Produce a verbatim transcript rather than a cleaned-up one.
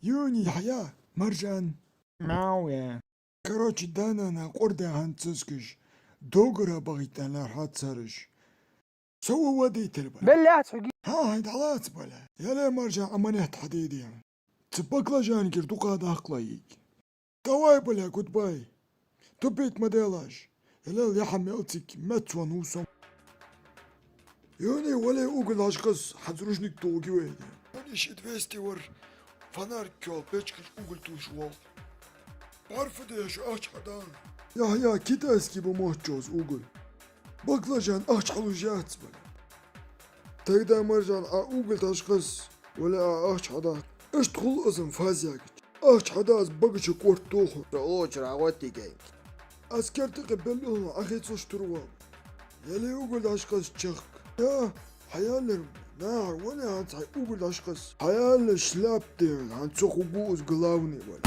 Юни, Яхьъя, Маржан. Мяу, я. Короче, да-нана къорда хӀанз цӀискаш, догара бахийтта лаьрхӀад цараш. Со ва вадитар, бале. Беллац хьуги. ХӀа, хӀай, дӀалаца, бале. Яле, Маржан, аманет хьадеде. Цу баклажангара дукха даккхалайиг. Давай, бале, гудбай. Тупить ма делаш. Яле, яхьа мелциг, мецван вусам. Юни, вале, угол дӀахьажа хьа, хӀанз рушник тӀа угивайда. Юни, ши двести вар, фонарь кхоал, печкаш угол тувш вол. Парфа деш ахча хьадан. Яхьъя, китайский ба моччоз угол. Баклажан ахча хьалуш яц, бале. Тагда, Маржан, Ӏа угол дӀахьажа хьа, вале, Ӏа ахча хьада. Иштта хул аз-м фазягача. Ахча хьада, аз багача корта тоху. Ца оча рагӀоттигай. Аз кертакъе беллула Ӏахецаш турвал. Яле, угол дӀахьажа хьа чехка. Я, хьаяллар, нахьа, вале, хӀанз хьай угол дӀахьажа хьа. Хьаялла шляп ден, хӀанз цох угу уз главный, вале.